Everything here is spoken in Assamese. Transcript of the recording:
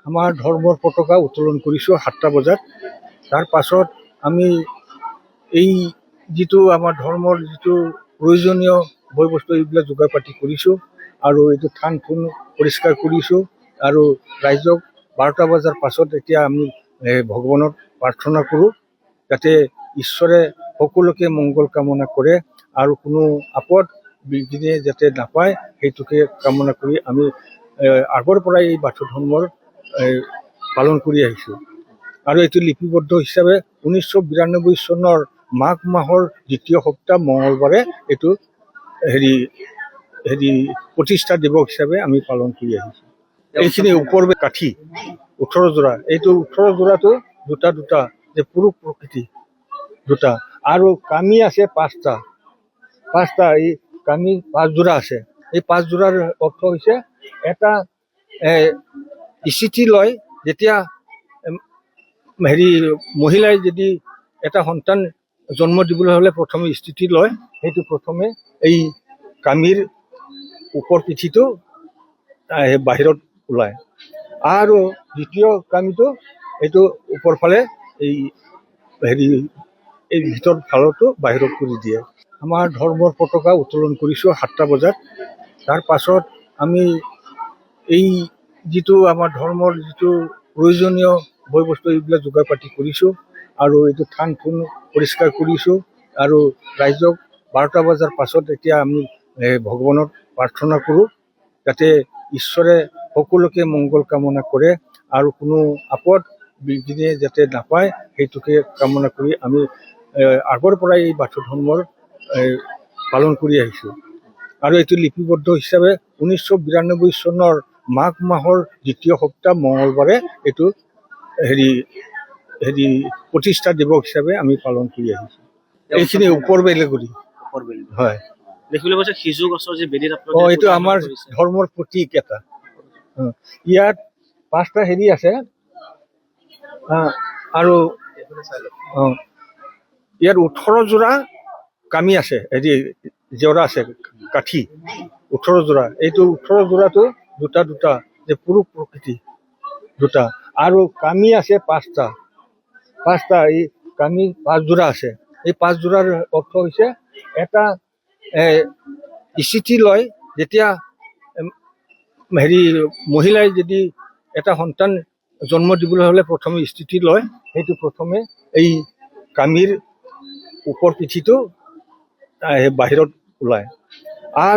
আমাৰ ধৰ্মৰ পতাকা উত্তোলন কৰিছোঁ 7টা বজাত। তাৰ পাছত আমি এই যিটো আমাৰ ধৰ্মৰ যিটো প্ৰয়োজনীয় বয় বস্তু, এইবিলাক যোগাৰ পাতি কৰিছোঁ আৰু এইটো থান থুন পৰিষ্কাৰ কৰিছোঁ আৰু ৰাইজক 12টা বজাৰ পাছত এতিয়া আমি ভগৱানক প্ৰাৰ্থনা কৰোঁ, যাতে ঈশ্বৰে সকলোকে মংগল কামনা কৰে আৰু কোনো আপদ বিঘিনি যাতে নাপায়, সেইটোকে কামনা কৰি আমি আগৰ পৰাই এই বাথৌ ধৰ্মৰ পালন কৰি আহিছোঁ। আৰু এইটো লিপিবদ্ধ হিচাপে 1992 চনৰ মাঘ মাহৰ দ্বিতীয় সপ্তাহ মঙলবাৰে এইটো হেৰি হেৰি প্ৰতিষ্ঠা দিৱস হিচাপে আমি পালন কৰি আহিছোঁ। এইখিনি ওপৰ কাঠি 18 যোৰা। এইটো 18 যোৰাটো দুটা দুটা যে পুৰুষ প্ৰকৃতি দুটা আৰু কামি আছে পাঁচটা পাঁচটা। এই কামি পাঁচ যোৰা আছে। এই পাঁচ যোৰাৰ অৰ্থ হৈছে এটা স্থিতি লয়, যেতিয়া হেৰি মহিলাই যদি এটা সন্তান জন্ম দিবলৈ হ'লে প্ৰথমে স্থিতি লয়, সেইটো প্ৰথমে এই কামিৰ ওপৰ পিঠিটো বাহিৰত ওলায় আৰু দ্বিতীয় কামিটো এইটো ওপৰ ফালে এই হেৰি এই ভিতৰ ফালটো বাহিৰত কৰি দিয়ে। আমাৰ ধৰ্মৰ পতাকা উত্তোলন কৰিছোঁ 7টা বজাত। তাৰ পাছত আমি এই যিটো আমাৰ ধৰ্মৰ যিটো প্ৰয়োজনীয় বয় বস্তু, এইবিলাক যোগাৰ পাতি কৰিছোঁ আৰু এইটো থান থুন পৰিষ্কাৰ কৰিছোঁ আৰু ৰাইজক 12টা বজাৰ পাছত এতিয়া আমি ভগৱানক প্ৰাৰ্থনা কৰোঁ, যাতে ঈশ্বৰে সকলোকে মংগল কামনা কৰে আৰু কোনো আপদ বিঘিনি যাতে নাপায়, সেইটোকে কামনা কৰি আমি আগৰ পৰাই এই বাথৌ ধৰ্মৰ পালন কৰি আহিছোঁ। আৰু এইটো লিপিবদ্ধ হিচাপে 1992 চনৰ মাঘ মাহৰ দ্বিতীয় সপ্তাহ মঙলবাৰে এইটো হেৰি হেৰি প্ৰতিষ্ঠা দিৱস হিচাপে আমি পালন কৰি আহিছোঁ। এইখিনি ওপৰ বেলেগুৰি। ওপৰ বেলি। হয়। দেখিবলৈ পাইছো সিজু গছৰ যি বেদীত আপোনালোকে এইটো পূজা আমাৰ কৰিছে। ধৰ্মৰ প্ৰতীক এটা। ইয়াত পাঁচটা হেৰি আছে আৰু ইয়াত 18 যোৰা কামি আছে, হেৰি জেওৰা আছে, কাঠি 18 যোৰা। এইটো 18 যোৰাটো দুটা দুটা যে পুৰুষ প্ৰকৃতি দুটা আৰু কামি আছে পাঁচটা পাঁচটা। এই কামি পাঁচ যোৰা আছে। এই পাঁচ যোৰাৰ অৰ্থ হৈছে এটা স্থিতি লয়, যেতিয়া হেৰি মহিলাই যদি এটা সন্তান জন্ম দিবলৈ হ'লে প্ৰথমে স্থিতি লয়, সেইটো প্ৰথমে এই কামিৰ ওপৰ পিঠিটো বাহিৰত ওলায়।